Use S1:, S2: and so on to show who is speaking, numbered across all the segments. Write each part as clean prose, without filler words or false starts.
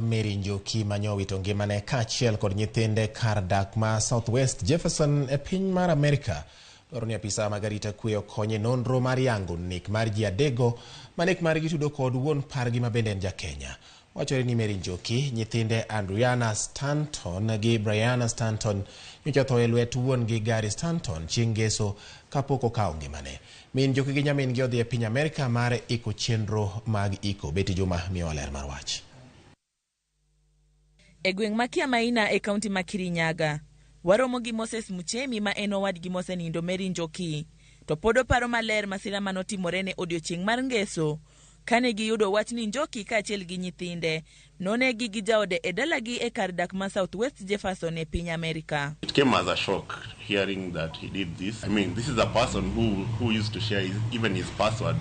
S1: Mary Njoki manyowito ngimane kaachiel kod nyithinde kar dak ma Southwest Jefferson e piny mar Amerika dwaro ni apisa mag arita kwe okony e nonro mar yango nek mar ji adekgo ma nek margi tudo kod wuon pargi ma bende en ja Kenya. Wachore ni Mary Njoki, nyithinde Andriana Stanton gi Brianna Stanton nyocha otho e lwet wuon-gi Gary Stanton chieng' ngeso kapok okawo ngimane. Min Njoki gi nyamin-gi odhi e piny Amerika mar iko chenro mag iko. Betty Juma miyowa ler mar wach.
S2: E gweng' ma Kiamaina e kaunti ma Kirinyaga, waromo gi Moses Muchemi ma en owadgi mosenindo Mary Njoki, to pod oparo maler masira manotimore ne odiochieng' mar ngeso kane giyudo wach ni Njoki kaachiel gi nyithinde nonegi gi jaode e dalagi e kar dak ma Southwest Jefferson e piny Amerika.
S3: It came as a shock hearing that he did this. I mean, this is a person who used to share even his password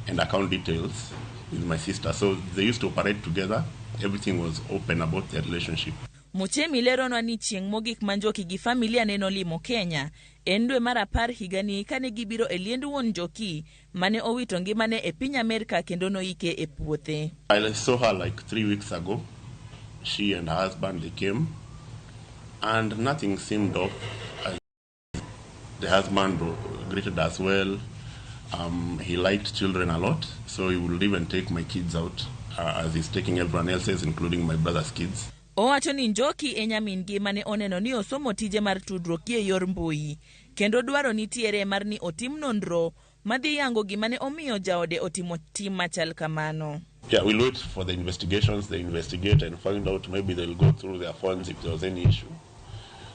S3: and account details with my sister. So they used to operate together. Everything was open about their relationship.
S2: Muchemi leronwa ni chieng' mogik ma Njoki gi familia ne nolimo Kenya en dwe mar 10 higani kane gibiro e liend wuon Njoki mane owito ngimane e piny Amerka kendo noike e puothe.
S3: I saw her like 3 weeks ago. She and her husband, they came, and nothing seemed off. The husband greeted us well. He liked children a lot, so he would even take my kids out as he's taking everyone else's, including my brother's kids.
S2: Owacho ni Njoki e nyamin-gi mane oneno ni osomo tije mar tudruok gi e yor mbui kendo dwaro nitiere mar ni otim nonro madhi yango gima ne omiyo jaode otimo tim machal kamano.
S3: Yeah, we'll wait for the investigations. They investigate and find out. Maybe they'll go through their phones if there was any issue,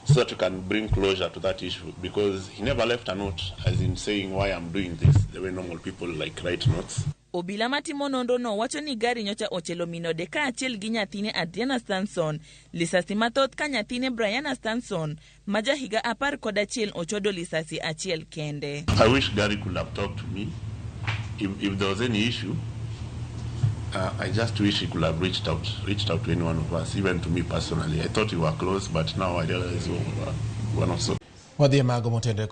S3: so that we can bring closure to that issue. Because he never left a note, as in saying why I'm doing this, the way normal people like write notes.
S2: Obila matimo nonro no wacho ni Gary nyocha ochielo min ode kaachiel gi nyathine Adriana Stanson lisasi mathoth ka nyathine Brianna Stanson ma ja higa 11 ochodo lisasi achiel kende.
S3: I wish Gary could have talked to me. If there was any issue, I just wish he could have reached out to any one of us, even to me personally. I thought we were close, but now I realize we were not so.
S1: Wadhi e mago motenore.